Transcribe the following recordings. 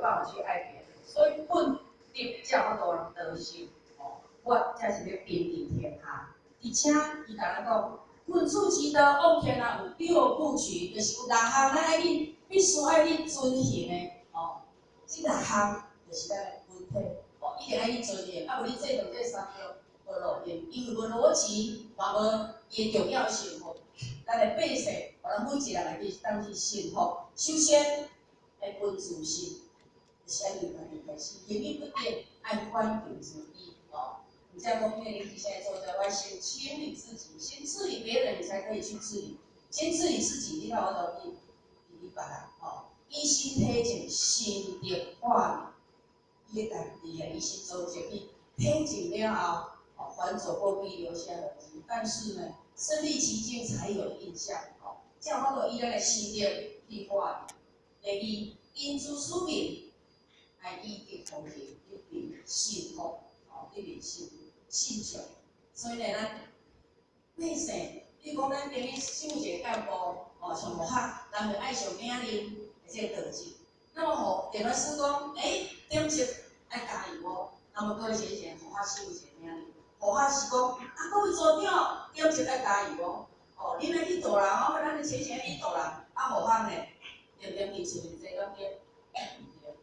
辦法去愛別人。所以本德才有法度得勝，哦，我才是欲平定天下。而且伊共咱講，君子之道，往天下有六部曲，就是有六項咱愛去必須愛去遵行的，哦，這六項就是咱的本體，哦，一定愛去遵行，啊無你制定這三條無路用，因為無邏輯，嘛無伊的重要性吼。咱的百姓，予咱每一個人來去當去信服。首先，愛本自信，就是愛由家己開始，行於不變，愛反求諸己，哦。你像講，因為你現在做在外，先清理自己，先治理別人，你才可以去治理。先治理自己，你才有法度去治理別人，吼。以身體證，心得化伊的代志啊，伊是做一去體證了後，哦，凡走過必留下痕跡。但是呢，身歷其境才有印象，吼，才有法度以咱的心得去化。第二，因諸使命，愛以德奉行，得民信服，吼，得民信信眾。所以呢，咱百姓，你講咱頂日選一個幹部，哦，像無學，人就愛上領認的這個道德。那麼予電話師講，欸，點擊愛加油哦。那麼各位先生，予我選一個領認，予我是講，啊，各位組長，點擊愛加油哦。哦，恁愛去度人哦，咱的前線去度人，啊，予我呢，點點佇出面這感覺，對，予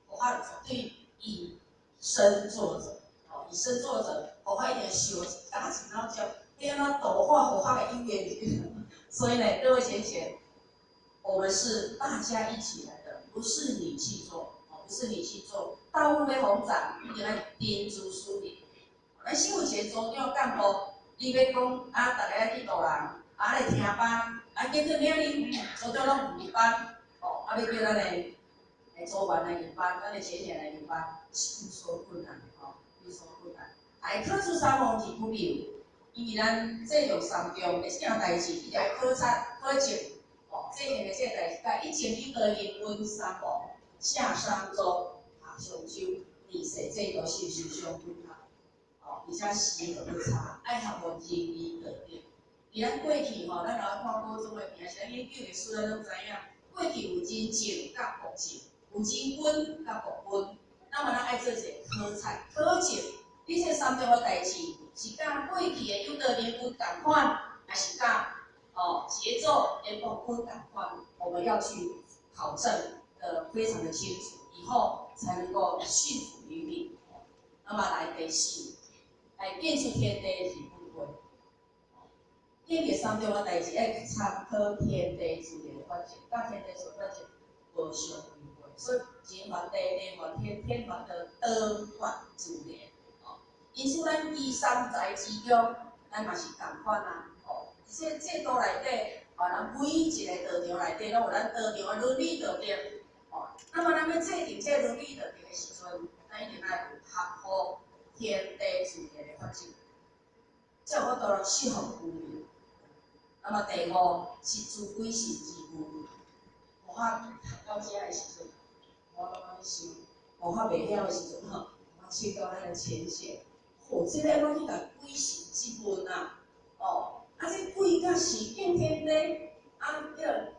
我絕對以身作則，哦，以身作則，予我一定想打一腦汁，欲按怎度化予我的語言。所以呢，各位先賢，我們是大家一起來的，不是你去做，哦，不是你去做。大物欲宏展，一定愛勤諸使命。咱身為一個組長幹部，你欲講啊，逐家愛去度人，啊來聽班，啊結果領恁組長攏毋入班，哦，啊欲叫咱的組員來入班，咱的前線來入班，是有所困難的吼，有所困難。來考出三王而不謬，因為咱制定三中的這件代誌，一定要考察考證，哦，制定的這個代誌，佮以前去到人溫三王、夏商周、啊商周、歷史制度是毋是相吻合？哦，而且時和不差，愛合乎仁義道德。佇咱過去吼，咱若看古早的物件，是咱研究歷史，咱攏知影，過去有仁政佮國政，有仁君佮國君。那麼咱愛做一個考察考證，你這三重的代誌是佮過去的有道人君仝款，還是佮哦節奏的國君仝款？我們要去考證得非常的清楚，以後才能夠信服於民。那麼來第四，來見出天地是本歸。建立三重的代誌，愛參考天地自然法則，佮天地自然法則無相違背，所以人法地，地法天，天法道，道法自然。哦，因此咱於三才之中，咱嘛是仝款啊。哦，這制度內底，哦，咱每一個道場內底，攏有咱道場的倫理道德。哦，那麼咱欲制定這倫理道德的時陣，咱一定愛有合乎天地自然的法則，才有法度適合於民。那麼第五是諸鬼神之武藝。我讀到遮的時陣，我攏按呢想，我袂曉的時陣吼，我請教咱的前線，吼，這個按怎去共鬼神質問啊？哦，啊，這鬼佮神敬天地，啊，彼個，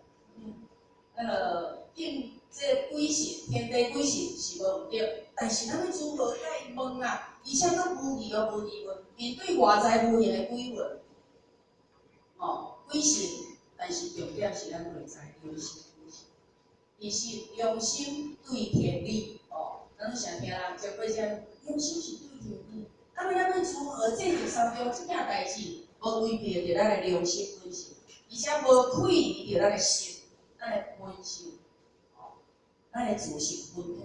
那個敬這個鬼神，天地鬼神是無毋對，但是咱欲如何共伊問啊？而且閣無疑哦，無疑問，面對外在無形的鬼魂，哦，鬼神，但是重點是咱內在良心鬼神，伊是良心對天理，哦，咱攏常聽人講過這，良心是對天理。啊，欲咱欲如何制定三中這件代誌，無違背著咱的良心本性，而且無愧於著咱的心，咱的本性，哦，咱的自性本體。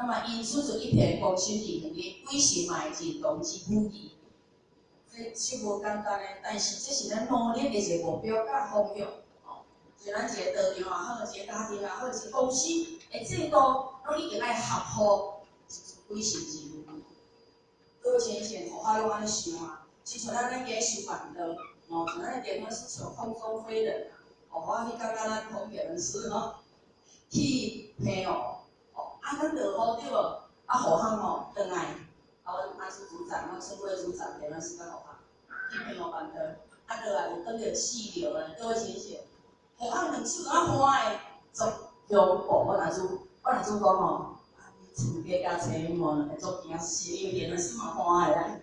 那麼因此就一片光心而行的鬼神嘛會認同之武藝，這是無簡單的，但是這是咱努力的一個目標佮方向。哦，像咱一個道場也好，一個家庭也好，一個公司的制度，攏一定愛合乎鬼神之武藝。各位先生，我攏按呢想啊，親像咱今日修辦道，哦，像咱的電話是像空中飛人啊，哦，我去感覺咱空人師吼，去澎湖，哦，啊，咱落雨對無？啊，雨烘吼，轉來，啊，阮阿叔組長，阮村委組長，電話師佮雨烘，去澎湖辦道，啊，落來就轉著氣流啊，各位先生，雨烘兩手敢換的，足恐怖。我若主，我若主講吼，厝边甲车门会足惊死，因为电视嘛看会来。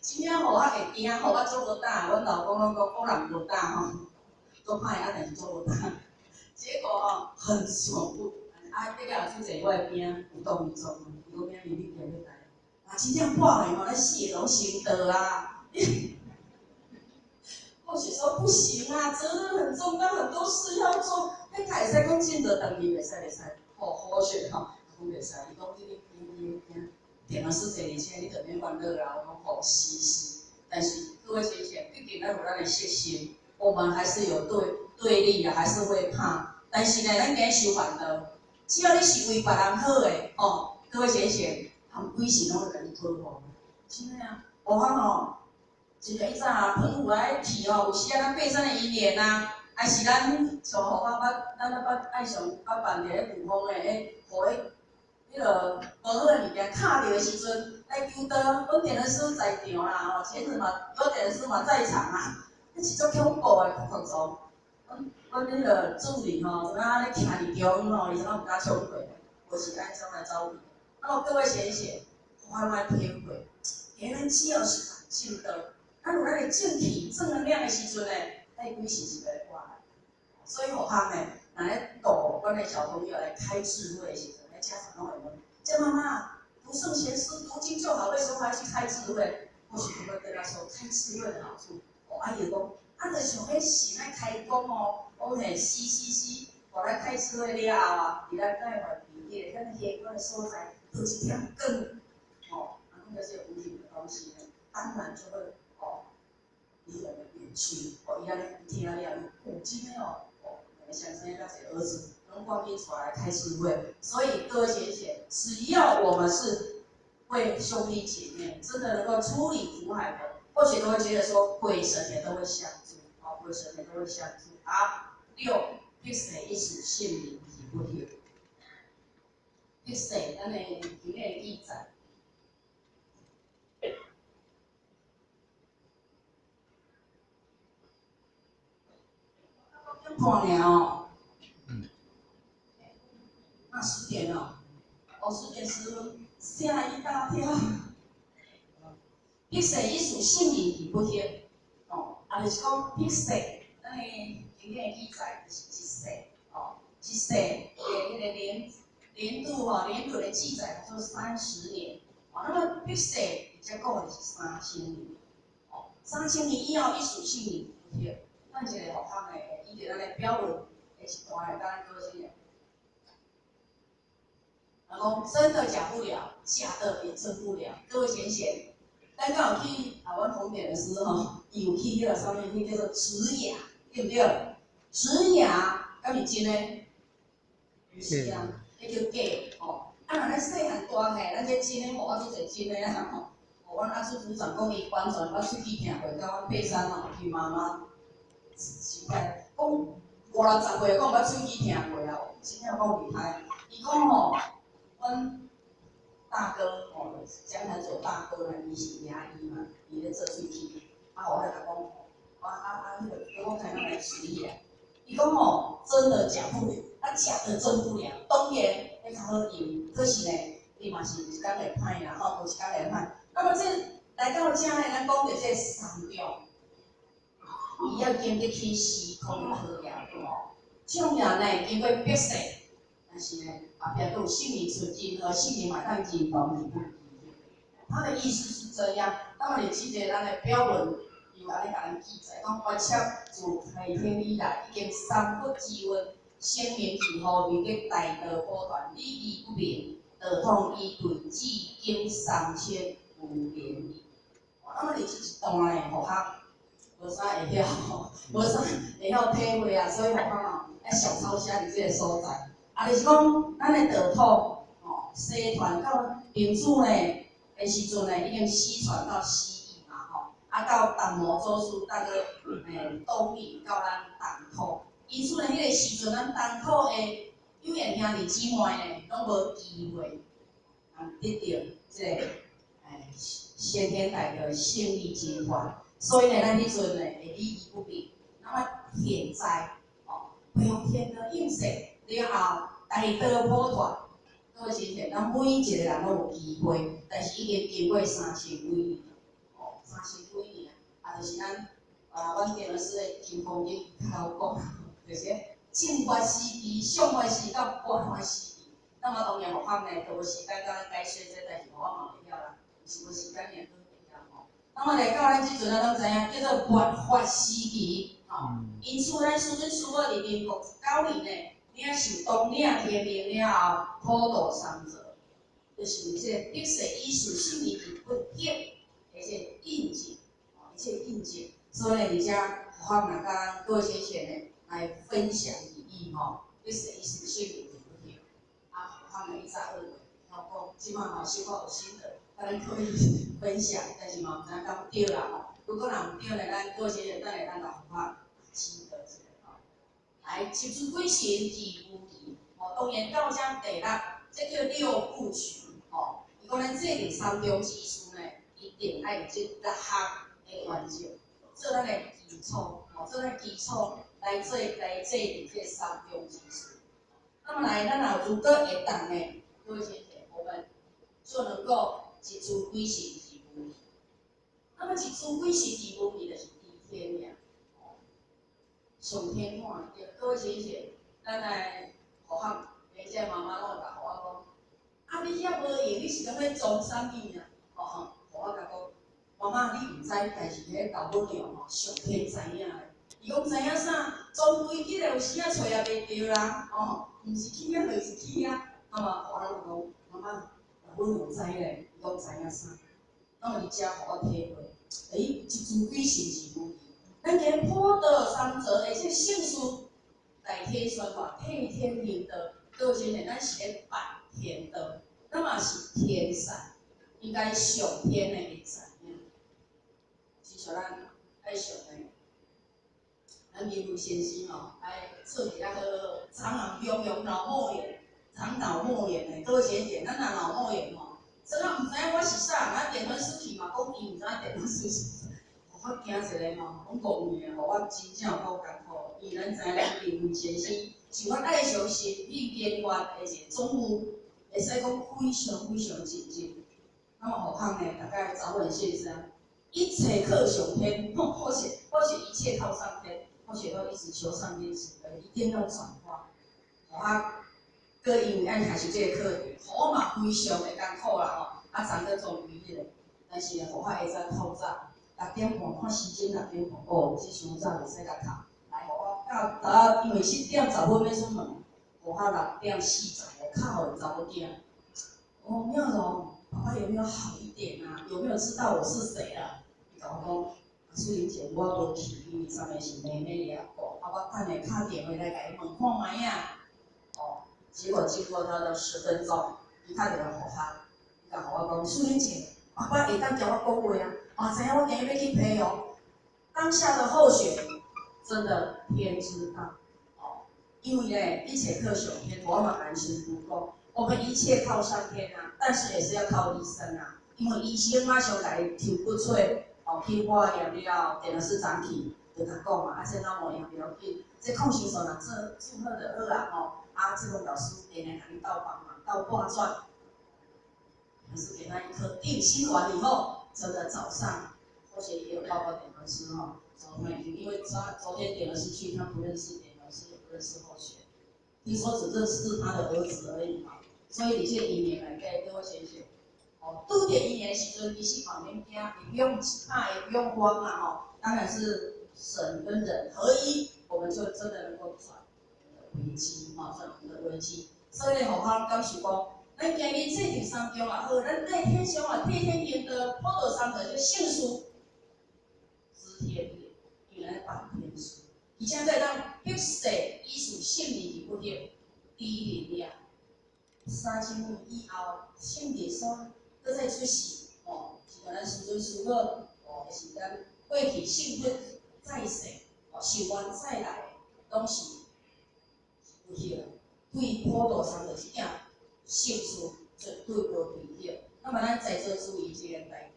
真正予我会惊，予我足无胆。阮老公拢讲，我人无胆吼，足歹啊，但是足无胆。结果吼很恐怖，啊，结果出坐我的边有动伊创，伊讲明你行欲来，啊，真正半暝吼，咱四个拢先倒啊。或许说不行啊，责任很重，但很多事要做，你会使讲进就转去，袂使袂使，好好选吼，讲袂使，伊讲你你惊惊惊，电视坐伫车，你就免烦恼啦。我讲好，是是，但是各位先生，毕竟咱有咱的习性，我们还是有对立啊，还是会怕。但是呢，咱今修烦恼，只要你是为别人好的，吼，各位先生，人鬼神拢会共你保护。真的啊，无法吼。一个以前啊，澎湖爱去吼，有时啊，咱爬山的因缘啊，还是咱像吼，我捌，咱捌爱上捌办一个御风的，彼，予彼，彼个无好的物件卡著的时阵，来求道，阮典师在场啦，吼，前日嘛，有典师嘛在场啊，彼是足恐怖的，哭哭做。阮彼个助理吼，怎啊咧徛伫中央吼，伊怎啊毋敢冲过，无是爱怎来走去。啊，各位先生，我拢爱体会，其实咱只要是正道。咱有咱的正气、正能量的时阵呢，彼鬼神是袂过来。所以，学校呢，若咧导阮的小朋友来开智慧的时阵，彼家长拢会问：这妈妈读圣贤书、读经就好，为什么还要去开智慧？或许就会跟他说，开智慧的好处。哦，啊，伊就讲，啊，就像彼神爱开光哦，讲嘿，是是是，予咱开智慧了后啊，伫咱盖环境迄个咱下关的所在，倒一点光，哦，啊，那些无形的东西呢，当然就会。离我们远去，哦，伊按呢听了，哦，真的哦，哦，先生佮一个儿子，拢赶紧带来开智慧。所以各位贤贤，只要我们是为兄弟姐妹，真的能够出离苦海的，或许都会觉得说，鬼神也都会相助，哦，鬼神也都会相助。好，六，彼世一时性命而不休。彼世，咱的经典记载。半尔哦，那10点了，哦，10点10分，吓一大跳。彼世一时性命而不休，哦，啊，就是讲彼世，咱的经典记载就是一世，哦，一世的彼个年度吼，年度的记载叫做30年，哦，那么彼世才讲的是3000年，哦，3000年以后一时性命不休。咱一个学校的，依著咱的表文的一段来，咱各位先。人讲真的假不了，假的也真不了。各位贤贤，咱敢有去啊？阮红点的时候，伊有去彼个啥物，彼叫做植牙，对毋对？植牙敢是真的？毋是啊，彼叫假吼。啊，若咱细汉大汉，咱这真的，予我做济真的啊吼。予阮阿叔组长讲，伊完全捌喙齿疼过，到阮爬山吼，伊妈妈。奇怪，讲五六十岁，讲捌喙齿疼过啊，真正讲厉害。伊讲吼，阮大哥吼，江南左大哥呢，伊是牙医嘛，伊咧做喙齿，啊，我来共讲，啊啊啊，彼个叫我看咱来处理啊。伊讲吼，真的假不了，啊假的真不了。当然，彼较好用，可是呢，伊嘛是有一工会歹啦，吼，有一工会歹。那么这来到遮呢，咱讲著这三种。伊要经得起时空的考验，吼。纵然呢经过逼世，但是呢，后壁阁有圣灵出任何圣灵嘛当认同而不记。他的意思是这样。那么你记得咱的表文，伊有按呢共咱记载，讲怀切自开天以来，已经三国之运，圣明如何为得大道普传，理义不明，道统已顿至今3000余年。那么你这一段呢，学校。无啥会晓，无啥会晓体会啊，所以吼，吼，爱上抄写伫这个所在。啊，就是讲，咱的道统，吼，西传到明主呢的时阵呢，已经西传到西域嘛，吼，啊，到达摩祖师带个东引到咱东土。因此呢，彼个时阵，咱东土的有缘兄弟姊妹呢，拢无机会，得到这个先天来的胜利真法。所以呢，咱彼阵呢会理义不明。那么现在，哦，白天的应世了后，大道普传，各位位先生，咱每一个人攏有機會，但是已經經過三千幾年，哦，三千幾年啊，就是咱啊，阮電腦師的金剛經較老講，就是正法時期、相法時到末法時期。那麼當然，學校呢，都無時間共咱解釋這，但是我嘛袂曉啦，是無時間爾，都袂曉吼。那麼來到咱這陣啊，攏知影叫做末法時期，吼。因此，咱師尊師母佇民國9年呢，領受當領天命了後，普度三澤，就是有這個得世以事聖義而不惑，而且印證，哦，一切印證。所以呢，佇遮學校嘛，佮各位先生呢來分享意義吼，得世以事聖義而不惑。啊，學校呢，伊早學過，吼講，這擺嘛小可有心得，咱可以分享，但是嘛毋知影敢對啦吼。如果若毋對呢，咱各位先生等下咱來學校指導一下吼。來，一尊鬼神二無記，吼，當然到這第六，這叫六部曲，吼。伊講咱制定三中之事呢，一定愛有這六項的原則，做咱的基礎，吼，做咱基礎來做來制定這三中之事。那麼來，咱若如果會當呢，各位先生，我們就能夠一尊鬼神二無記。那麼一尊鬼神二無記就是諸天爾，上天看對，各位先生，咱來學校，而且媽媽攏會共我講，啊，你遐無閒，你是感覺裝啥物啊？吼，我共講，媽媽你毋知，但是彼老母娘吼，上天知影的。伊講知影啥？裝飛機的有時仔揣也袂著啦，吼，毋是去遐就是去遐。那麼我就講，媽媽，老母娘知咧，伊講知影啥？那麼佇遮予我體會，欸，一尊鬼神是無疑。咱今日普度三澤的這個聖事，代天宣法，替天行道，各位先生，咱是咧辦天道，咱嘛是天善，應該上天的會知影。親像咱愛上的，咱明慧先生吼，愛做起來好好，長腦用腦膜炎，長腦膜炎的，各位先生，咱若腦膜炎吼，真啊毋知影我是啥，啊電傳師去嘛，講伊毋知影電傳師是啥。我驚一个吼，講講的，予我真正有夠艱苦。因為咱知影咱明慧先生是我愛上神秘研發的一個總務，會使講非常非常盡職。那麼何況呢？大概早晚先生，一切靠上天，或許或許一切靠上天，或許都一直求上天慈悲，一定要轉化。我閣因為愛學習這個課題，我嘛非常的艱苦啦吼。啊，昨閣終於了，但是予我會使透早。6點半看時間，6點半哦，這傷早袂使共哭。來，予我到到，因為7點10分欲出門，予我6點45敲予查某囝。哦，妙容，爸爸有沒有好一點啊？有沒有知道我是誰啊？伊共我講，淑玲姐，我無去，因為上面是妹妹佇遐顧，啊，我等下敲電話來共伊問看覓啊。哦，結果經過他的10分鐘，伊敲電話予我，伊共予我講，淑玲姐，爸爸會當共我講話啊？啊，知影我今日欲去批哦。當下的候選，真的天知道哦。因為呢，一切靠上天，我嘛安心不講，我們一切靠上天啊，但是也是要靠醫生啊。因為醫生馬上共伊抽骨髓，哦，去化驗了，電腦師長去，就共講嘛，啊，這腦膜炎不要緊，這抗生素若做做好就好啊，吼，啊，這個老師定定共你鬥幫忙，鬥撥轉，可是給他一顆定心丸以後。真的早上，或許也有報告點傳師哈，昨天因為他昨天點傳師去，他不認識點傳師，也不認識候選，聽說只認識他的兒子而已嘛，所以佇這一年來計，各位先生，哦，拄著嬰的時陣，其實嘛免驚，也不用怕，也不用慌啊，吼，當然是神跟人合一，我們就真的能夠轉危機，哈，轉我們的危機。所以吼，我感受講，咱今日制定三中也好，咱在天上啊，替天行道，普度三澤這聖事，知天命，因為咱辦天事，而且閣會當得世以事聖義而不惑，低能了。3000年以後，聖地山閣再出世，吼，是咱師尊師母，哦，就是咱過去聖佛在世，哦，受願再來，攏是不惑，對普度三澤這件聖事絕對無危險。那麼咱在座諸位這個大家，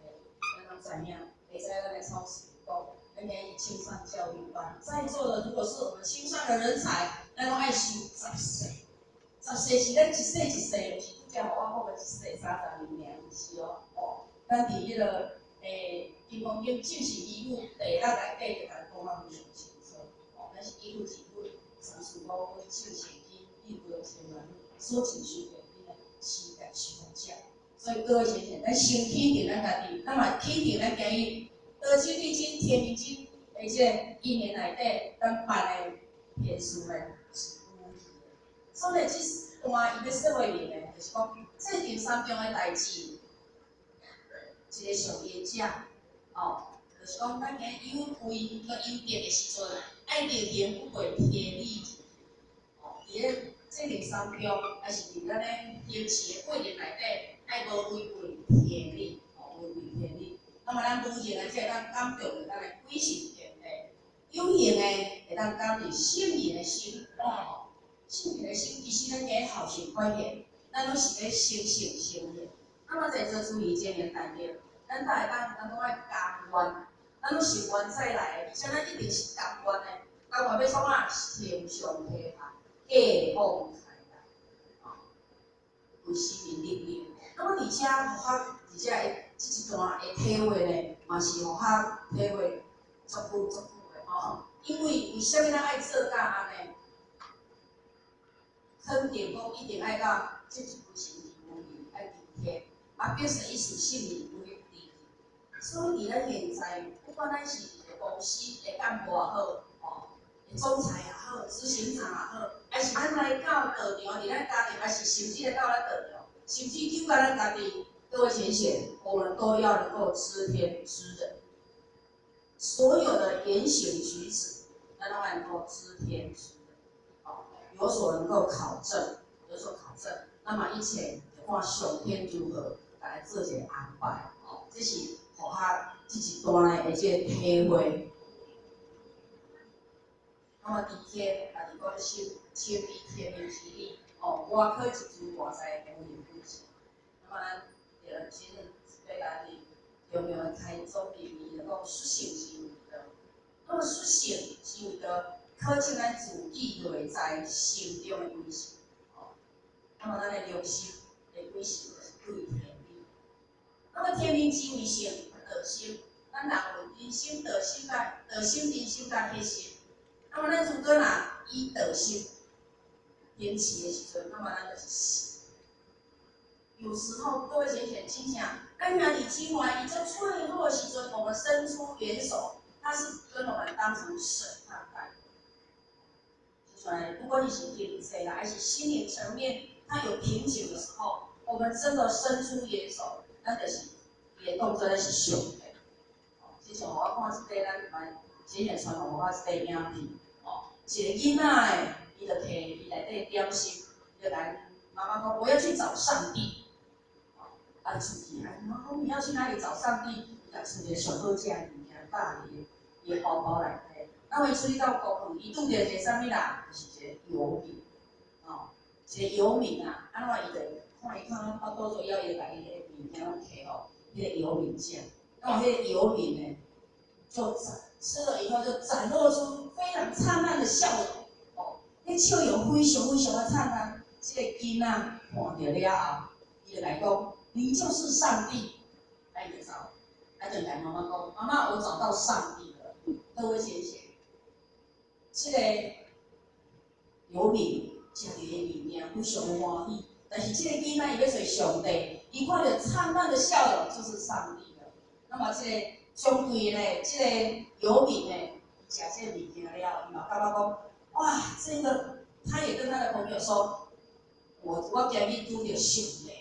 咱攏知影，會使咱來操持講，咱今日青善教育班，在座的如果是我們青善的人才，咱攏愛修十世，十世是咱一世一世，毋是拄才予30年尔，是哦，哦，咱佇彼个金剛經正式義語第六內底就共咱講啊非常清楚，哦，咱是一路一路三四五分正式去16000萬所進修的恁的時間上者，所以各位先生，咱先肯定咱家己，咱嘛肯定咱今日道手立真天明真的這个一年內底，咱辦的天書呢是有趣的。所以這段伊欲說明的，就是講制定三重的代誌，一個上言者，哦，就是講咱今日有位閣有德的時陣，愛力行不過天理。哦，佇咧制定三重，抑是佇咱咧行持的過程內底，愛無違背天理，哦，無違背天理。那麼咱無形的才會當感動著咱的鬼神天地，有形的會當感動聖人的心，哦，聖人的心，其實咱今日後生發現，咱攏是咧成聖成聖。那麼在座諸位青年大德，咱大家當，咱攏愛甘願，咱攏是願再來的，而且咱一定是甘願的，甘願欲創啥？承上啟下，繼往開來，哦，為生命立命。那麼佇遮互我佇遮的這一段的體會呢，嘛是予我體會足久足久的吼。因為為啥物咱愛做到按呢？肯定講一定愛到這一分身體無明愛佇天，啊，變成一時性命有咧佇。所以佇咱現在，不管咱是佇個公司的幹部也好，吼，總裁也好，執行長也好，抑是咱來到道場，佇咱家庭，抑是甚至來到咱道場，甚至就到咱家己，各位淺顯，我們都要能夠知天知人，所有的言行舉止，咱攏愛能夠知天知人，哦，有所能夠考證，有所考證，那麼一切就看上天如何來做一個安排，哦，這是予我這一段的這個體會。那麼佇天，也是講修謙卑天命之理，哦，外可一尊外在無形本性。那麼咱就今日對咱的重要的開宗明義來講，屬性是為道。那麼屬性是為道，可見咱自己內在心中的鬼神。哦，那麼咱的良心的鬼神就是對天理。那麼天命之為性，道心，咱人有人心、道心佮道心、人心佮血心。那麼咱如果若以道心行持的時陣，那麼咱就是死。有時候各位淺顯真正，咱兄弟姊妹伊足脆弱的時陣，我們伸出援手，他是跟我們當成神看待。就算不管你是經濟啦，還是心靈層面，他有瓶頸的時候，我們真的伸出援手，咱就是也當做咱是上帝。哦，之前我看一塊咱來淺顯傳予我一塊影片，哦，一個囡仔的，伊就提伊內底點心，伊就來媽媽講，我要去找上帝。啊，出去啊！媽講你要去哪裡找上帝？伊共揣一個上好食的物件，放佇伊的包包內底。那麼伊出去到公園，伊拄著一個啥物啦？就是一個遊民，哦，一個遊民啊！按怎伊就看伊看腹肚做枵，伊就共伊彼个物件攏提予彼個遊民食。那麼彼個遊民呢，就吃了以後就展露出非常燦爛的笑容，哦，彼笑容非常非常的燦爛。這個囡仔看著了後，伊就來講：你就是上帝！啊，伊就走，啊，就共媽媽講：媽媽，我找到上帝了。各位淺顯，這個遊民食著彼物件，非常的歡喜。但是這個囡仔伊欲揣上帝，伊看著燦爛的笑容就是上帝了。那麼這個掌櫃呢，這個遊民呢，伊食這個物件了，伊嘛感覺講：哇，這個，他也跟他的朋友說：我今日拄著上帝。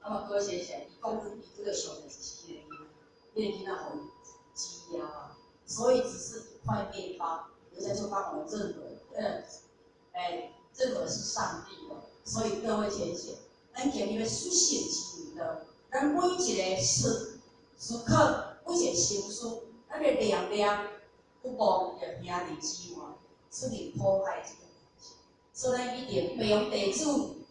那麼各位淺顯，伊講伊拄著上帝是彼個囡仔，彼個囡仔予伊飢枵啊，所以只是一塊麵包，人家就把我們認為，認為是上帝了。所以各位淺顯，咱今日欲屬性之為道，咱每一個時時刻，每一個心思，咱的念念不忘著兄弟姊妹出入苦海這件代誌。所以咱一定培養弟子，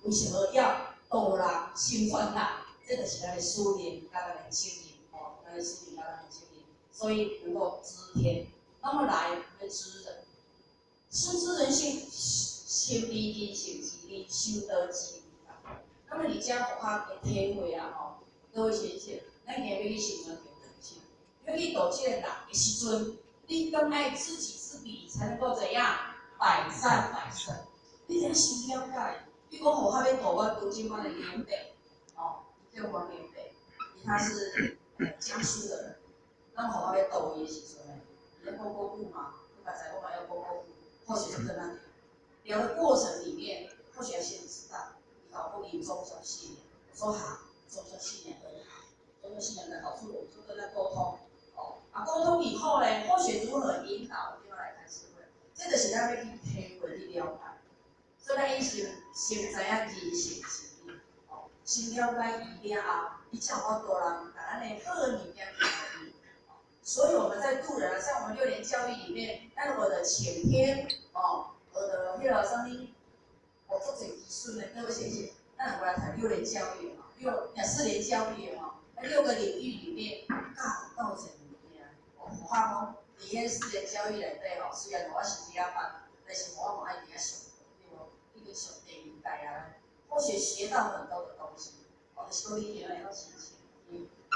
為什麼要度人心傳人？這就是咱的使命，佮咱的責任，吼，咱的使命佮咱的責任。所以能夠知天，那麼來欲知人，深知人性，謙卑人性之理，修道之為道。那麼你遮佛學的體會啊吼，各位先生，咱今日欲去修煉德性，欲去度這个人的時陣，你敢愛知己知彼，才能夠怎樣百戰百勝。你得先了解，比如講佛學欲度我拄這擺的年輩，哦，叫黃年輩，他是江蘇的人，咱佛學欲度伊的時陣呢，伊咧講國語嘛，你剛才我嘛要講國語，或許就跟他聊的過程裡面，或許要先知道，你搞不定宗教信仰，我說好，宗教信仰很好，宗教信仰的好處，我們就跟他溝通，哦，啊，溝通以後呢，或許如何引導，地方來看社會，這就是咱欲去體會去了解，所以咱先知影人性是啥物，哦，先了解伊了後，你才有法度人共咱的好物件給伊。所以我們在度人啊，像我們六年教育裡面，咱學的前天，哦，學的彼個啥物，哦，足濟技術的，各位先生，咱有來談六年教育嘛，六四年教育嘛，六個領域裡面教到這物件，哦，我講佇彼四年教育內底吼，雖然我是佇遐辦，但是我嘛愛佇遐上課，對無？已經上第二代啊，或許學到很多的東西，哦，就是講你一定會曉申請。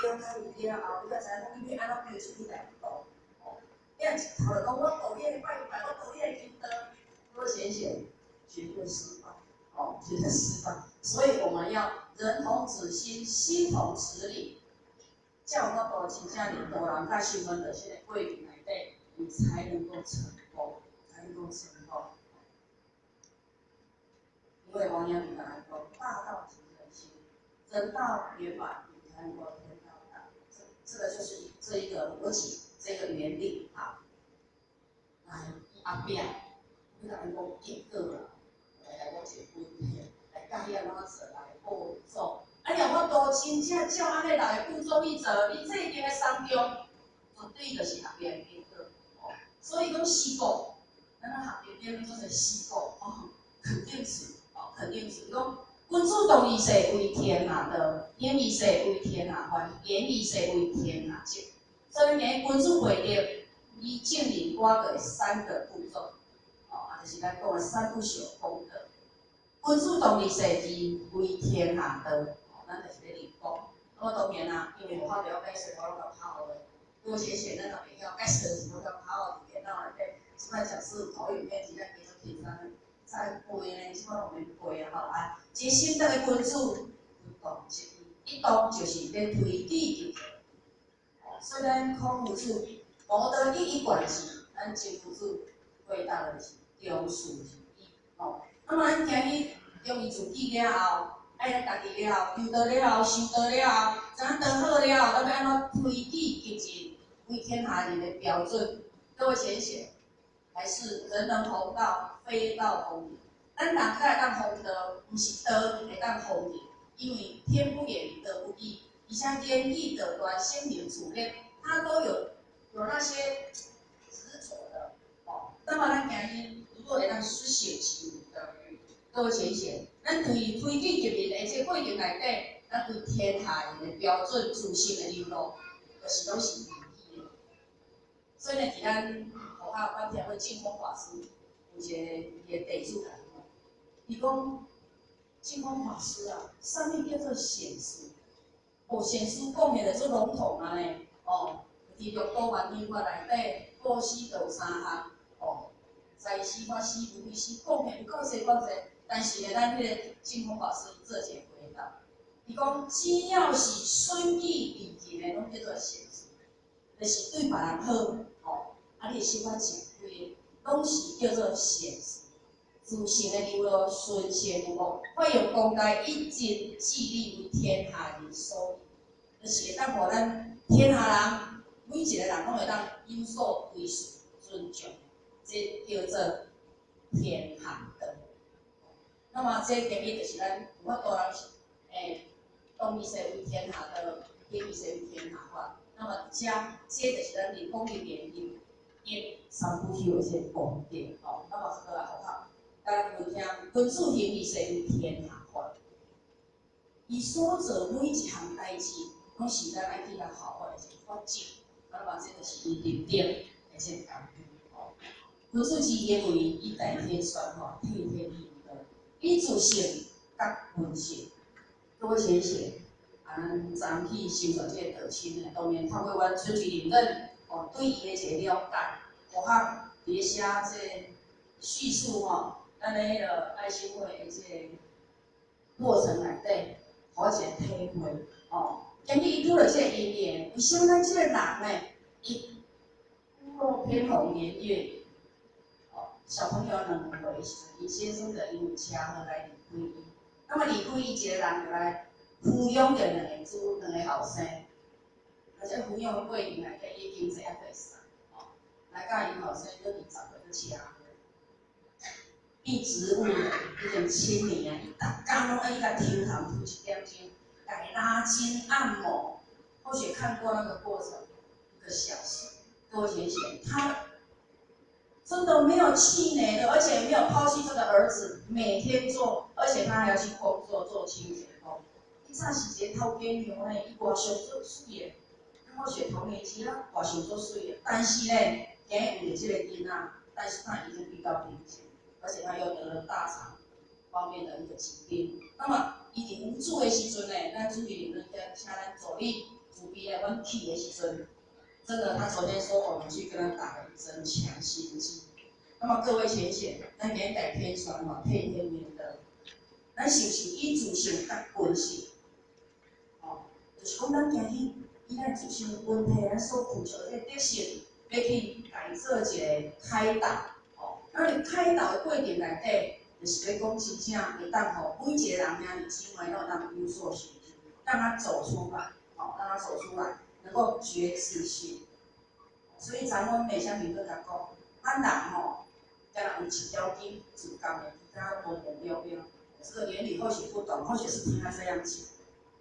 了解伊了後，你才知影講你欲按怎標準去來度，哦，你若一頭就講我度你的拜拜，我度你的求道，我顯顯絕對失敗，哦，絕對失敗。所以我們要人同此心，心同此理，才有法度真正度人佮修煉的這個過程內底，你才能夠成功，才能夠成功。因為王陽明來講，大道即人心，人道圓滿，你才能夠天道大。這個就是這一個邏輯，這個原理啊。來，後壁，你共伊講結果啦，來來講一個問題，來教你按怎做來步驟。啊，你有法度真正照按呢六个步驟去做，你這間的三中，絕對就是後壁的結果。哦，所以講四果，咱學習點做做四果，哦，肯定詞，哦，肯定詞，講君子動義勢為天下道，行義勢為天下法，言義勢為天下正。所以講君子會德，伊證明我的三個步驟，哦，啊，就是咱講的三不朽功德。君子動義勢而為天下道，哦，咱就是咧立功。那麼當然啦，因為無法度解釋，我攏共拋的。多寫寫咱若袂曉解釋的時候，共拋佇電腦內底。這擺講師投影片，真正加做輕鬆。再背呢，這擺攏免背啊吼啊！這心得的君子，不動即一動就是咧推己及人。哦，所以咱孔夫子無道一以貫之，咱曾夫子回答的是忠恕是義。哦，那麼咱今日忠於自己了後，愛咱家己了後，求道了後，修道了後，知影道好了後，咱欲按怎推己及人，為天下人的標準，各位淺顯，還是人人弘道，非道弘人。咱人才會當弘道，毋是道會當弘人，因為天不言，道不語，而且言語道斷、心靈處理，它都有那些執着的哦。那麼咱今日如果會當實行其的，各位淺顯，咱對推己及人的這個過程內底，咱對天下人的標準、自信的流露，就是攏是言語的。所以呢，佇咱學校，阮聽過淨空法師有一個伊的弟子來講，伊講淨空法師啊，啥物叫做善事？哦，善事講起來足籠統啊呢，哦，佇六度萬行法內底，布施就有三項，哦，財施、法施、無畏施，講起來有夠濟夠濟，但是呢，咱彼個淨空法師伊做一個回答，伊講只要是損己利人的，攏叫做善事，就是對別人好，哦，啊，你的心肝誠開，攏是叫做善事。自性的流露，順善無惡，發揚光大一盡智力為天下人所利，就是會當予咱天下人每一個人攏會當有所歸屬、尊重，這叫做天下道。那麼這今日就是咱有法度人是，動義勢為天下道，行義勢為天下法。那麼這就是咱立功立言立一三不朽的這個功德。哦，那麼這個好好。咱有聽，君子行義勢為天下法。伊所做每一項代誌，攏是咱愛去共效法的一個法則。那麼這就是伊立德的這個功夫。哦，君子之行為，以代天宣化，替天行道，以自性覺人性，各位先生，啊，咱昨去修纂這個道親的，當然透過阮出去認真，哦，對伊的一個了解，包括佇咧寫這個敘述吼，咱的彼個愛心會的這個過程內底，予我一個體會，哦，今日伊拄著這個因緣，為啥物咱這個人呢？伊屋漏偏逢連夜雨，哦，小朋友2歲的時陣，伊先生就因為車禍來離開伊，那麼離開伊一個人就來撫養著兩個子，兩個後生，而且撫養的過程內底，伊經濟猶會使，哦，來甲𪜶後生閣20歲去車禍，變植物人，已經7年啊，伊逐工攏愛去共抽痰抽一點鐘，共拉筋按摩，或許看過那個過程，1個小時。各位淺顯，他真的沒有氣餒的，而且沒有拋棄這個兒子，每天做，而且他還要去工作做清潔工。伊早是一個頭家娘呢，伊外相做水的，我學童年時啊，外相做水的，但是呢，今日有著這個囡仔，但是他已經遇到瓶頸，而且他又得了大腸方面的一個疾病。那麼，伊佇無助的時陣呢，咱主持人請咱助理慈悲來阮去的時陣。真的，他昨天說我們去跟他打了一針強心劑。那麼各位淺顯，咱今日大天傳吼，替天行道，咱是毋是以自性佮本性？哦，就是講咱今日以咱自身問題，咱所付出的這個德性，欲去共伊做一個開導。哦，那佇開導的過程內底，就是欲講真正會當予每一個人兄弟姊妹攏會當有所學習，讓他走出來，哦，讓他走出來。能夠覺自性，所以昨阮麥香萍閣共講，咱人吼，敢若有一條筋自覺的，其他無無了了。這個原理或許不懂，或許是聽他這樣講，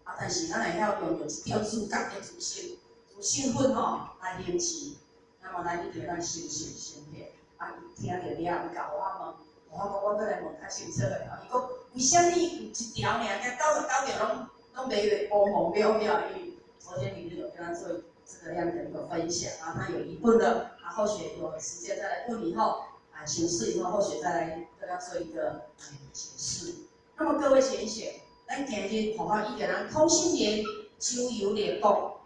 啊，但是咱會曉用著一條自覺的自性，自性分吼來行持，那麼咱一定咱修行成佛。啊，伊聽著了，伊共我問，我講我閣來問較清楚的吼。伊講為啥物有一條爾，共99條攏攏袂烏蒙了了？因為昨天你有跟他做這個樣的一個分享啊，他有疑問的，啊，後續有時間再來問以後，啊，請示以後，後續再來跟他做一個解釋。那麼各位淺顯，咱今日看看伊個人空性蓮周遊列國，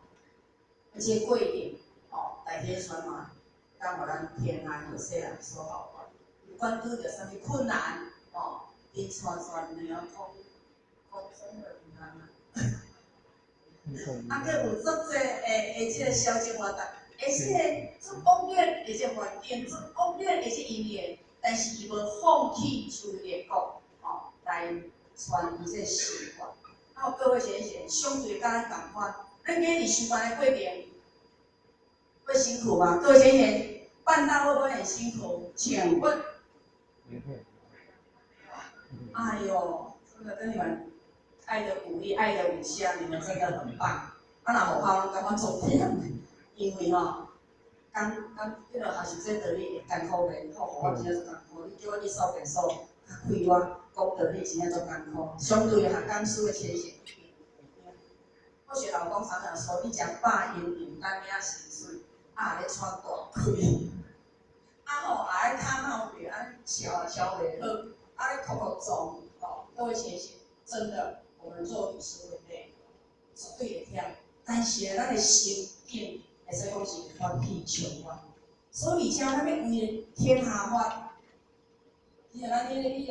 而且過程哦，大天傳嘛，當予咱天下有世人所好玩，不管拄著啥物困難，哦，伊傳傳兩空空生的毋通啊。啊，閣有足濟的這個消極活動，會這個足惡劣的這環境，足惡劣的這因緣，但是伊無放棄周列國，吼，來傳伊這個心法。啊，各位先生，相對佮咱仝款，咱今日上班的過程會辛苦嗎？各位先生，辦大會不會很辛苦？請問？哎喲，真的跟你們。愛的鼓勵，愛的五香，你們真的很棒。啊，若無效，攏感覺足忝的，因為吼，剛剛彼個學習這道理會艱苦袂？吼，我真正足艱苦。你叫我去掃便所，較快活，講道理真正足艱苦。相對學講師的淺顯，或許老公常常說，你食飽閒閒等領薪水，啊，咧喘大氣，啊吼，也愛跤鬧袂，按呢撨也撨袂好，啊咧哭哭撞，吼，各位淺顯，真的。我們做律師會累，絕對會忝，但是呢，咱的心境會使講是歡喜充滿。所以，而且咱欲為天下法，你看咱彼個醫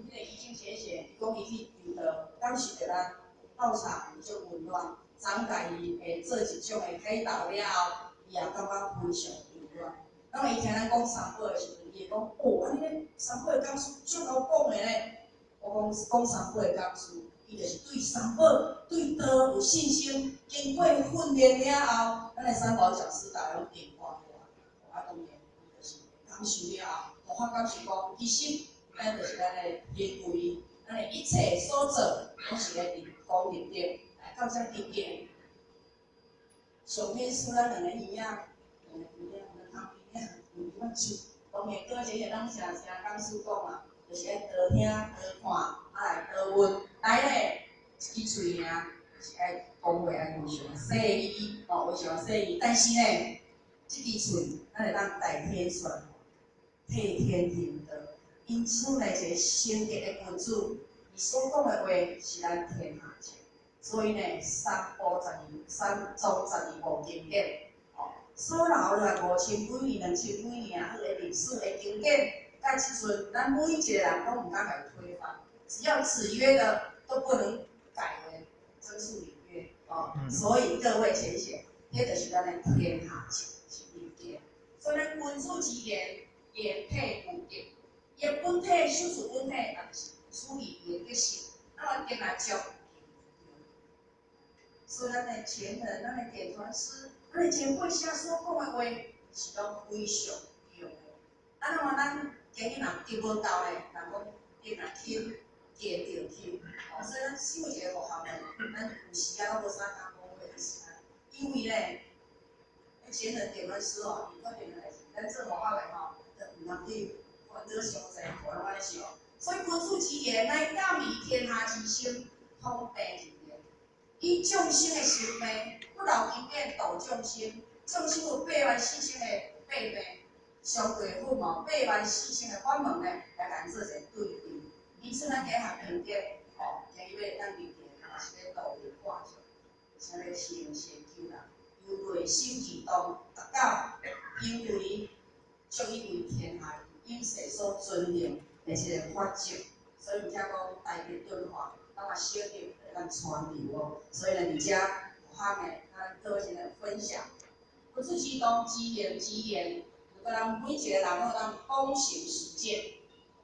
生先生，講伊去求道，感受著咱道場足溫暖，昨共伊會做一種的開導了後，伊也感覺非常溫暖。那麼伊聽咱講三寶的時陣，伊會講：哦，按呢咧三寶的講師足𠢕講的咧。我講講三寶的講師。伊就是對三寶、對道有信心，經過訓練了後，咱的三寶講師逐家攏電話予我，啊當然伊就是感受了後，予我感受講，其實咱就是咱的行為，咱的一切所做，攏是咧佇講立德，來到遮經驗。上天賜咱兩個耳仔，兩個耳仔，兩個耳仔，有阮手，當然，各位這個咱常常講師講啊，就是愛多聽多看，啊來多問。來咧，一支喙爾，是愛講話愛非常細膩，哦，非常細膩。但是呢，這支喙，咱會當代天算，替天行道。因此呢，一個聖潔的君子，伊所講的話是咱天下情，所以呢，三部十二三藏十二部經典，哦，所留落來五千幾年、兩千幾年啊，彼个歷史的經典，到這陣，咱每一個人攏毋敢共伊推翻，只要子曰的都不能改為曾氏禮樂，哦，所以各位淺顯，這就是咱的天下情是理解。所以咱君子之言，言體有德，伊的本體修持本體，也就是處理伊的德性，那麼定來將。所以咱的前人、咱的點傳師、咱的前輩寫所講的話，是攏非常重要。啊，那麼咱今日若得無夠咧，人講得若輕，見著輕。哦，所以咱身為一個學校呢，咱有時啊攏無啥敢講話，就是安因為咧，前人點傳師哦，伊決定的代誌，咱做學校的吼，就毋通去煩惱傷濟，無攏按呢想。所以君子之言，乃鑑於天下之心，通病入言。以眾生的心病，不老經典度眾生，眾生有84,000個百病，相對佛嘛，84,000個法門呢，來共做一個對比。因此，咱加學經典，吼，今日要咱入殿，也是咧度日掛像，啥物清先救人，由內心啟動達到，因為足以為天下應世所尊敬的這個法則，所以毋才講大日敦化，那麼小德會當傳流哦。所以呢，佇遮學校呢，咱各位先來分享，君子之道之言之言，如果咱每一個人攏當躬行實踐，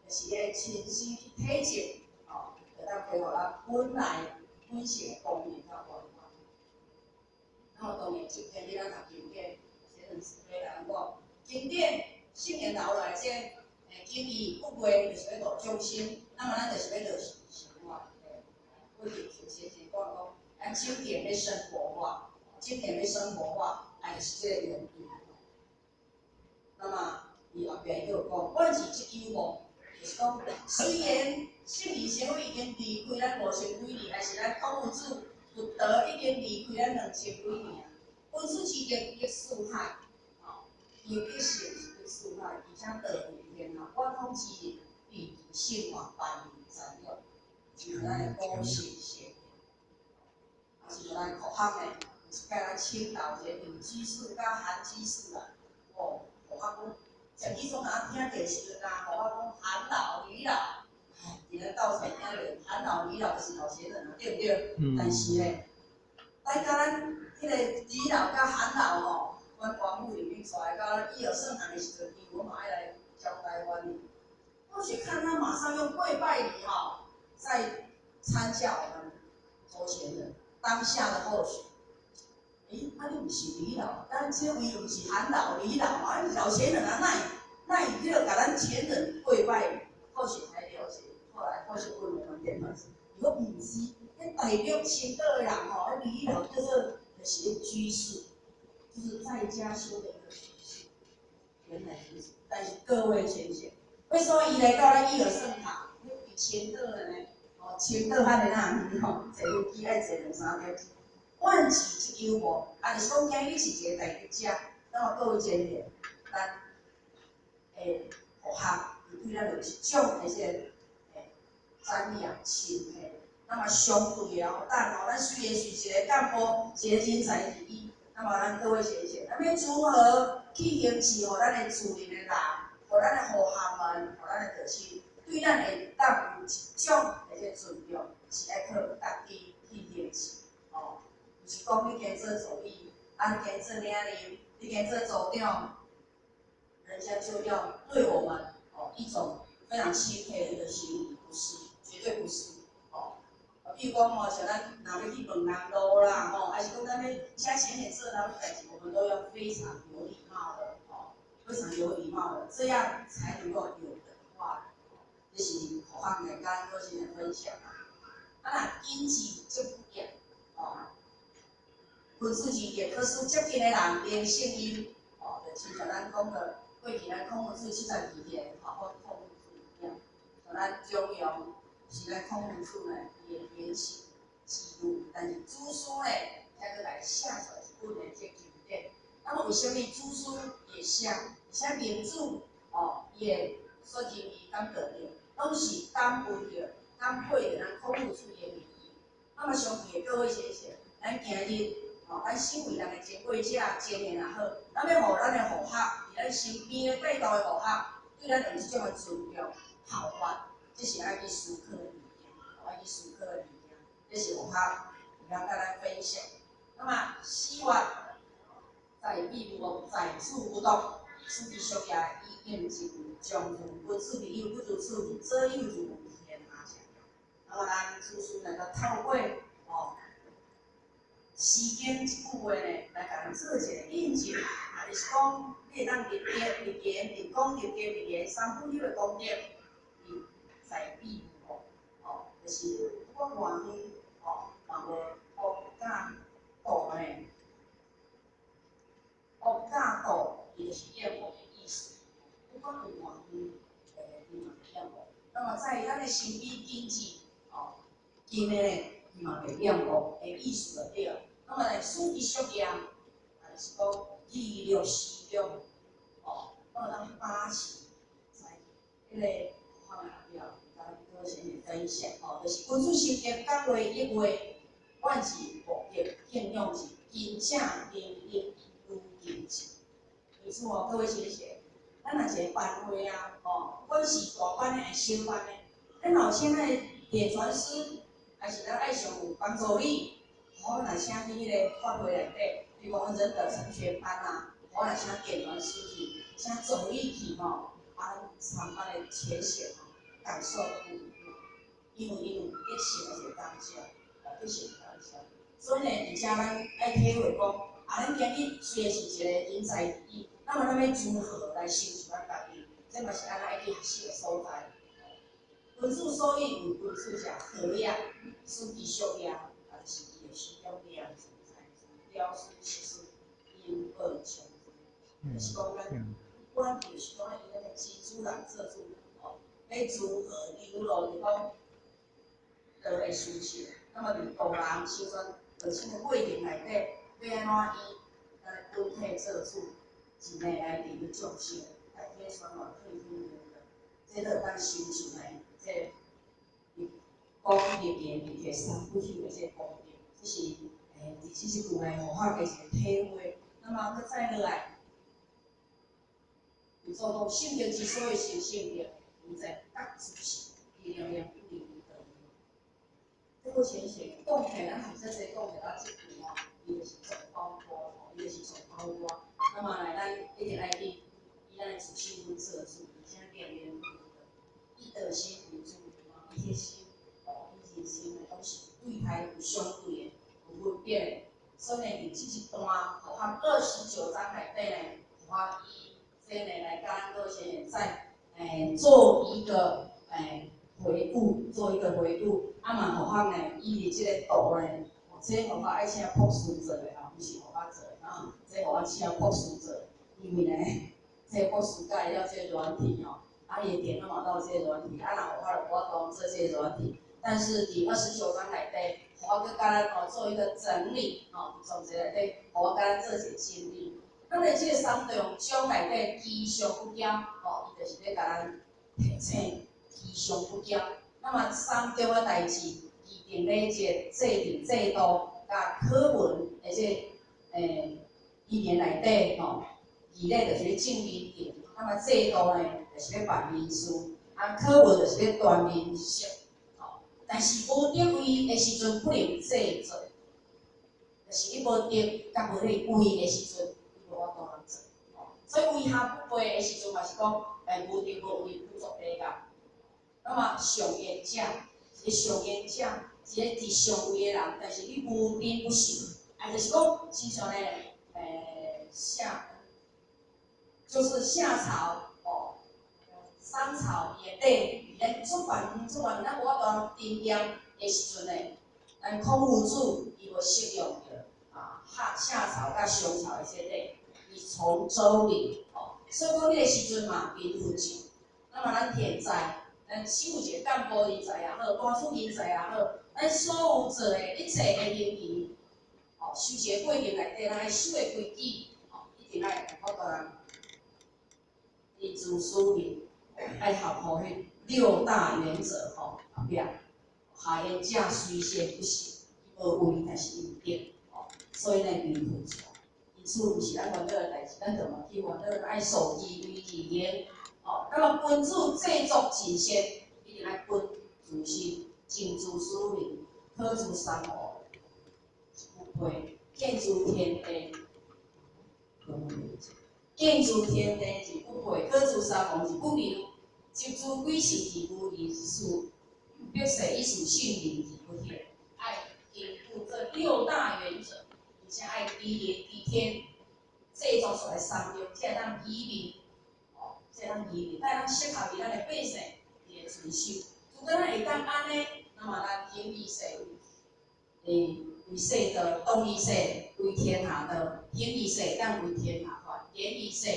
就是咧親身去體證，哦，會當恢復咱本來本性的光明佮圓滿。那麼當然，今天你咱讀經典，先生慈悲來講，經典聖言留來這經義不過就是欲度眾生，那麼咱就是欲落實生活。過去像先生講講，咱經典欲生活化，經典欲生活化，哎，是這個原因。那麼伊後壁伊閣有講，萬事則有無，就是講雖然聖賢先已經離開咱五千幾年，還是咱孔夫子佛陀已經離開咱兩千幾年啊。君子之德益四海，吼，伊的德性是益四海，而且道為天下，我統之日，必其聖化，萬民瞻仰，就是咱的古聖先賢。啊，是咱學校呢，有一擺咱請到一個李居士佮韓居士啊，哦，學校講，十幾種人聽電視啦，學校講韓老、李老，唉，佇咱道場聽著韓老、李老就是老賢人啊，對毋對？但是咧，來共咱彼個李老佮韓老吼，阮王府裡面帶來到伊有聖堂的時陣，伊我嘛愛來交代阮哩。或許看他馬上用跪拜禮吼，在參教我們周前人當下的後學。欸，啊你毋是李老，咱這位毋是韓老、李老啊，你老前人啊，哪會哪會彼個共咱前人跪拜？後學才了解，後來後學問我們點傳師，伊講毋是，彼大陸青島的人吼，彼李老叫做就是居士，就是在家修的一個居士。原來如此，但是各位淺顯，為什麼伊來到咱益爾聖堂？佇青島的呢？哦，青島遐爾仔遠吼，坐飛機愛坐兩三點鐘。萬事則有無，啊，就是講今日是一個大德者，那麼各位前賢，咱學校伊對咱有一種的這個瞻仰親切。那麼相對的哦，等吼，咱雖然是一個幹部，一個人才而已，那麼咱各位先賢，咱欲如何去行持，予咱的厝裡的人，予咱的學校們，予咱的導師，對咱會當有一種的這個尊重，是愛靠家己去行持，哦。毋是講你兼做助理，啊，你兼做領領，你兼做組長，人家就要對我們哦一種非常欽佩的一個心理，不是，絕對不是，哦。比如講吼，像咱若欲去問人路啦，吼，還是講咱欲請前面做啥物代誌，我們都要非常有禮貌的，哦，非常有禮貌的，這樣才能夠有德化。這是學校來佮各位分享啊。啊，若經濟則不變，哦。君子之德，可使接近的人連聖音，哦，就親像咱講的，過去咱孔夫子72歲，學法孔夫子一樣，像咱中庸是咱孔夫子呢，伊的言行記錄，但是祖師呢，才閣來寫出來一本的這經典。那麼為啥物祖師會寫？而且明主哦，伊的所認為感得的，攏是感恩著。敢配著咱孔夫子的名义。那麼相信的各位先生，咱今日吼，咱身為人的經過者、青年也好，咱欲予咱的護學，佇咱身邊的帶導的護學，對咱有這種的尊重、效法，這是愛去思考的物件，愛去思考的物件，這是護學會曉佮咱分享。那麼四月在彼無惡，在處不獨，此其屬也，以應之將如君子之友，不如處之左右如天下者。那麼咱祖師能夠透過哦，詩經這句話呢，來共咱做一個印證，啊，就是講你會當立德、立言、立功、立德、立言三不朽的功德，伊在彼無惡，哦，就是不管偌遠，哦，嘛無惡甲妒呢，惡佮妒，伊就是厭惡的意思。不管有偌遠，伊嘛會厭惡。那麼在咱的身邊經濟，哦，近的呢，伊嘛會厭惡的意思就對。那麼呢，此其屬也，啊，就是講記錄時中，哦，那麼當把持在彼個方面了，咱做啥物分享？哦，就是君子修德，感月一月，萬事目的敬仰是勤者明日愈勤者。因此哦，各位先生，咱若一個班會啊，哦，不管是大班的還是小班的，咱若有請咱的點傳師，還是咱愛上有幫助你，我若請去彼個法會內底，比如講仁德成全班啊，我若請點傳師去，請助理去吼，啊，參班的淺顯吼，感受不一樣，因為𪜶有德性的一個感受，德性的感受。所以呢，佇遮咱愛體會講，啊，咱今日雖然是一個人才濟濟，那麼咱欲如何來成就咱家己？這嘛是咱愛去學習的所在。君子所以為君子者，何也？此其屬也，啊，就是伊的時中念了思實事，因報窮。就是講咱，阮就是講伊咱的真主人做主，哦，欲如何流露？就講道的修行，那麼佇度人修傳道成的過程內底，欲按怎以咱的本體做主，一暝來利益眾生，來體宣傳退天功德，這都當修行的，這個講立言立德三不朽的這個功德，這是佇這一句呢，予我的一個體會。那麼閣再落來，有做講聖德之所以成聖德，有在覺自性，伊仍然不離於道。這個先生講起來，咱學這講起來這句吼，伊就是做包括吼，伊就是做包括。那麼來，咱一定愛去以咱的自性本做主，而且念念不離道，以道心為主，伊彼心哦，伊人生的攏是對待有相對的，有分別的。所以呢，佇這一段包含29章內底呢，我以這呢來共咱各位先生再做一個回顧，做一個回顧。啊嘛，予我呢，伊佇這個圖呢，這予我愛請博士做的吼，毋是予我做的吼，這予我請博士做，因為呢，這個博士教了這個軟體吼，啊，伊的電腦嘛攏有這個軟體，啊，若予我就無法度做這個軟體。但是佇29章內底，予我閣共咱吼做一個整理，吼，總結內底，予我共咱做一個整理。咱的這個三重章內底，吉祥不驕，吼，伊就是咧共咱提醒吉祥不驕。那麼三重的代誌，規定禮節、制定制度、佮課文的這語言內底吼，義禮就是咧正民德，那麼制度呢，就是咧辦民事，啊課文就是咧傳民俗，吼。但是無德位的時陣不能制作，就是伊無德佮無彼個位的時陣，伊無法度通做，吼。所以位下不備的時陣嘛是講，無德無位不作禮教。那麼上言者，一個上言者，一個佇上位的人，但是你無德不行，啊，就是講，親像呢，夏，就是夏朝，哦，商朝伊的禮，連出版出版，咱無法度沉澱的時陣呢，咱孔夫子伊無適用著啊，夏夏朝佮商朝的這個禮，伊從周禮，哦，所以講彼個時陣嘛貧富就，那麼咱現在。咱身為一個幹部人才也好，大處人才也好，咱所有做的一切的行為，吼，修習的過程內底，咱愛守的規矩，吼，一定愛有法度人，佇自私裡愛合乎彼六大原則，吼，後壁。下言者雖先不行，無為，但是伊有得，哦，所以呢，伊付出。因此，毋是咱煩惱的代誌，咱就嘛去煩惱，愛守機為義言，哦，那麼君子制作盡善，一定愛分自心，靜思思明，可知三無，不配，見諸天地，見諸天地而不配，可知三無而不謬，執諸鬼神而無疑，是百世以事聖人而不惑。愛兼顧這六大原則，而且愛知人知天，製作出來三樣，才會當移民，哦，才會當移民，才會當適合於咱的百姓來遵守。如果咱會當按呢，那麼咱行於世為世道，動於世為天下道，行於世當為天下法，言於世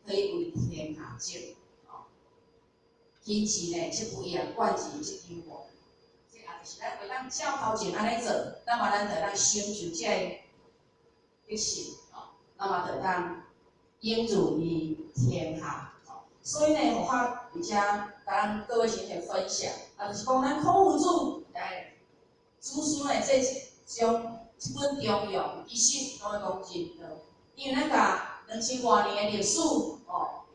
可以為天下正。哦，堅持呢，則不厭，貫之則有無。這也就是咱會當照頭前按呢做，那麼咱就當成就這个德性，哦，那麼就當應如於天下。哦，所以呢，佛法佇遮共咱各位賢賢分享，啊，就是講咱孔夫子來祖師呢，這將這本中庸其實攏會講真道，因為咱共2000外年的歷史，哦，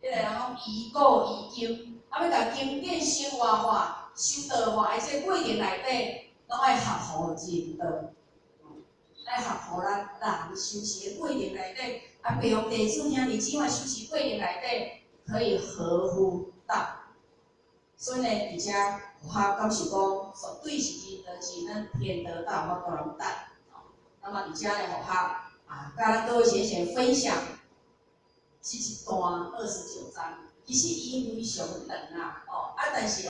彼個人講移古移今，啊，欲共經典生活化、修道化的這個過程內底，攏愛合乎人道，愛合乎咱人修持的過程內底，啊，培育弟子兄弟姊妹修持過程內底，可以合乎道。所以呢，佇遮有法感受講，絕對是仁德是咱天道道法度人等。那麼佇遮呢，佛法啊，佮咱各位賢賢分享這一段29章，其實伊非常長啊，哦，啊，但是。